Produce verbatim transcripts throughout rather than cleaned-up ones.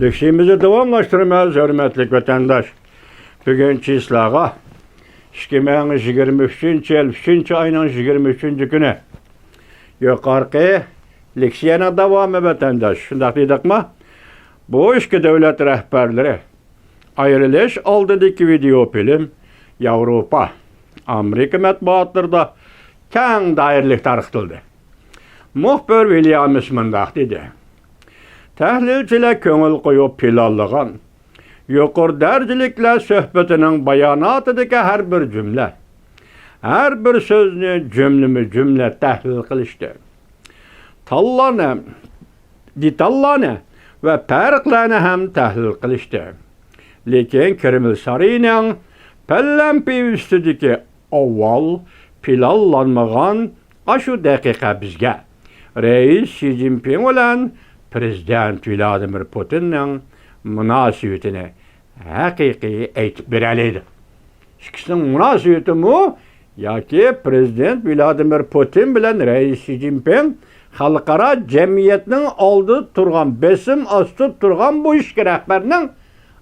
لېكسىيەمىزنى داۋاملاشتۇرىمىز، ھۆرمەتلىك ۋەتەنداش. بۈگۈن چىسلاغا ئىككى مىڭ يىگىرمە ئۈچىنچى يىل ئۈچىنچى ئاينىڭ يىگىرمە ئۈچىنچى كۈنى. يۇقىرىقى لېكسىيەنىڭ داۋامى، ۋەتەنداش. شۇنداق دېدۇقما؟ بۇ ئىككى دۆلەت رەھبەرلىرى ئايرىلىش ئالدىدىكى ۋىدېئو فىلىم ياۋروپا، ئامېرىكا مەتبۇئاتلىرىدا كەڭ دائىرىلىك تارقىتىلدى. مۇخبىر ۋىليامس مۇنداق دېدى: تەھلىلچىلەر كۆڭۈل قويۇپ پىلانلىغان يۇقىرى دەرىجىلىكلەر سۆھبىتىنىڭ باياناتىدىكى ھەر بىر جۈملە، ھەر بىر سۆزنى جۈملىمۇ جۈملە تەھلىل قىلىشتى. تاللارنى، دېتاللارنى ۋە پەرقلەرنى ھەم تەھلىل قىلىشتى. لېكىن كرېمل سارىيىنىڭ پەللەمپىيى ئۈستىدىكى ئاۋۋال پىلانلانمىغان ئاشۇ دەقىقە بىزگە رەئىس شى جىنپىڭ بىلەن پىرېزىدېنت ۋلادىمىر پۇتىننىڭ مۇناسىۋىتىنى ھەقىقىي ئېيتىپ بېرەلەيدۇ. ئىككىسىنىڭ مۇناسىۋىتىمۇ ياكى پىرېزىدېنت ۋلادىمىر پۇتىن بىلەن رەئىس شى جىنپىڭ خەلقئارا جەمئىيەتنىڭ ئالدىدا تۇرغان، بېسىم ئاستىدا تۇرغان بۇ ئىككى رەھبەرنىڭ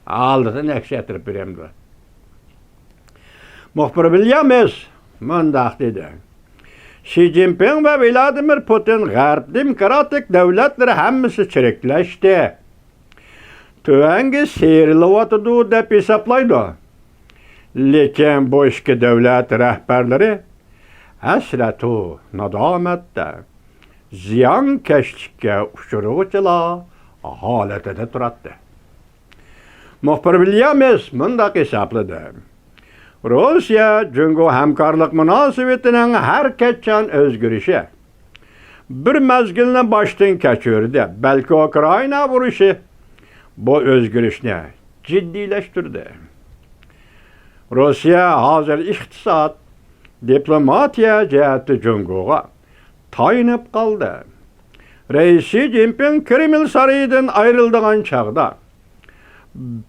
ھالىتىنى ئەكس ئەتتۈرۈپ بېرەمدۇ؟ مۇخبىر ۋىليامس مۇنداق دېدى: شى جىنپىڭ ۋە ۋلادىمىر پۇتىن غەرب دېموكراتىك دۆلەتلىرى ھەممىسى چىرىكلەشتى. تۆۋەنگە سىيرىلىۋاتىدۇ دەپ ھېسابلايدۇ. لېكىن بۇ ئىككى دۆلەت رەھبەرلىرى ھەسرەتۇ نادامەتتە، زىيانكەشلىككە ئۇچرىغۇچىلار ھالىتىدە تۇراتتى. مۇخبىر ۋىليامس مۇنداق ھېسابلىدى: روسىيە جۇڭگو ھەمكارلىق مۇناسىۋىتىنىڭ ھەر قاچان ئۆزگىرىشى، بىر مەزگىلنى باشتىن كەچۈردى، بەلكى ئۇكرائىنا ئۇرۇشى بۇ ئۆزگىرىشنى جىددىيلەشتۈردى. روسىيە ھازىر ئىقتىساد، دىپلوماتىيە جەھەتتە جۇڭگوغا تايىنىپ قالدى. رەئىس شى جىنپىڭ كرېمل سارىيىدىن ئايرىلىدىغان چاغدا،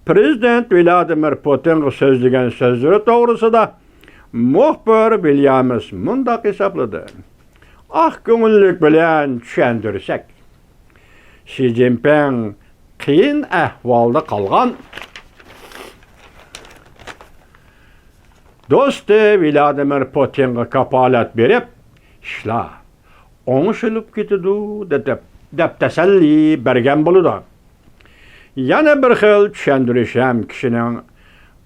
پىرېزىدېنت ۋلادىمىر پۇتىنغا سۆزلىگەن سۆزلىرى توغرىسىدا مۇخبىر ۋىليامس مۇنداق ھېسابلىدى: ئاق كۆڭۈللۈك بىلەن چۈشەندۈرسەك، شى جىنپىڭ قىيىن ئەھۋالدا قالغان دوستى ۋلادىمىر پۇتىنغا كاپالەت بېرىپ، ئىشلار ئوڭشىلىپ كېتىدۇ، دەپ، دەپ تەسەللى بەرگەن بولىدۇ. يەنە بىر خىل چۈشەندۈرۈش ھەم كىشىنىڭ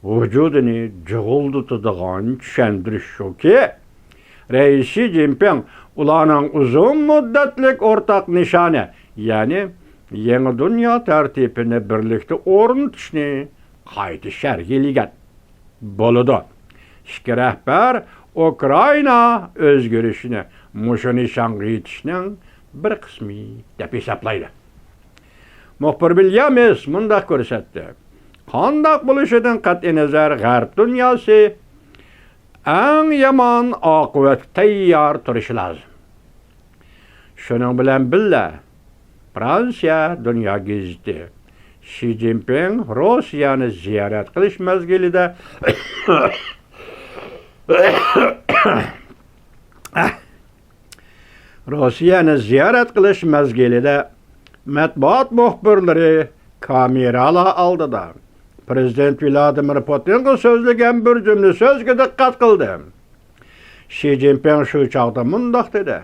ۋۇجۇدىنى جۇغۇلدىتىدىغان چۈشەندۈرۈش شۇكى، رەئىس شى جىنپىڭ ئۇلارنىڭ ئۇزۇن مۇددەتلىك ئورتاق نىشانى، يەنى يېڭى دۇنيا تەرتىپىنى بىرلىكتە ئورنىتىشنى قايتا شەرھلىگەن بولىدۇ. ئىككى رەھبەر ئۇكرائىنا ئۆزگىرىشىنى مۇشۇ نىشانغا يېتىشنىڭ بىر قىسمى دەپ ھېسابلايدۇ. مۇخبىر ۋىليامس مۇنداق كۆرسەتتى: قانداق بولۇشىدىن قەتئىينەزەر، غەرب دۇنياسى ئەڭ يامان ئاقىۋەتكە تەييار تۇرۇشى لازىم. شۇنىڭ بىلەن بىللە، فرانسىيە دۇنيا گېزىتى شى جىنپىڭ روسىيەنى زىيارەت قىلىش مەزگىلىدە، روسىيەنى زىيارەت قىلىش مەزگىلىدە مەتبۇئات مۇخبىرلىرى كامېرالار ئالدىدا پىرېزىدېنت ۋلادىمىر پۇتىنغا سۆزلىگەن بىر جۈملە سۆزگە دىققەت قىلدى. شى جىنپىڭ شۇ چاغدا مۇنداق دېدى: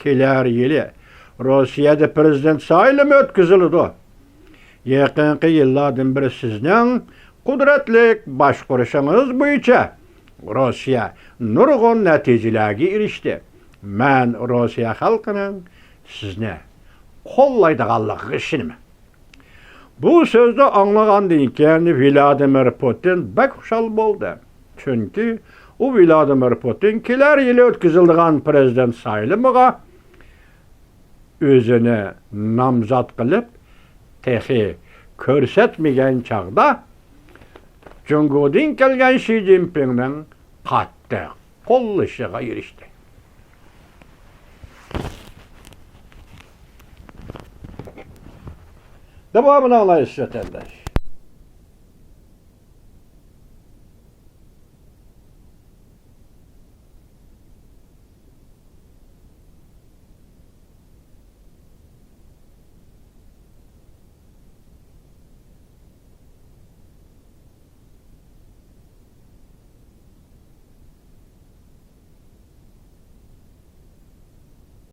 كېلەر يىلى روسىيەدە پىرېزىدېنت سايلىمى ئۆتكۈزۈلىدۇ. يېقىنقى يىللاردىن بېرى سىزنىڭ قۇدرەتلىك باشقۇرۇشىڭىز بويىچە روسىيە نۇرغۇن نەتىجىلەرگە ئېرىشتى. مەن روسىيە خەلقىنىڭ سىزنى قوللايدىغانلىقىغا ئىشىنىمەن. بۇ سۆزنى ئاڭلىغاندىن كېيىن ۋلادىمىر پۇتىن بەك خۇشال بولدى. چۈنكى ئۇ، ۋلادىمىر پۇتىن، كېلەر يىلى ئۆتكۈزۈلىدىغان پىرېزىدېنت سايلىمىغا ئۆزىنى نامزات قىلىپ، تېخى كۆرسەتمىگەن چاغدا جۇڭگودىن كەلگەن شى جىنپىڭنىڭ قاتتىق قوللىشىغا ئېرىشتى. داۋامىنى ئاڭلايسىز، ۋەتەنداش.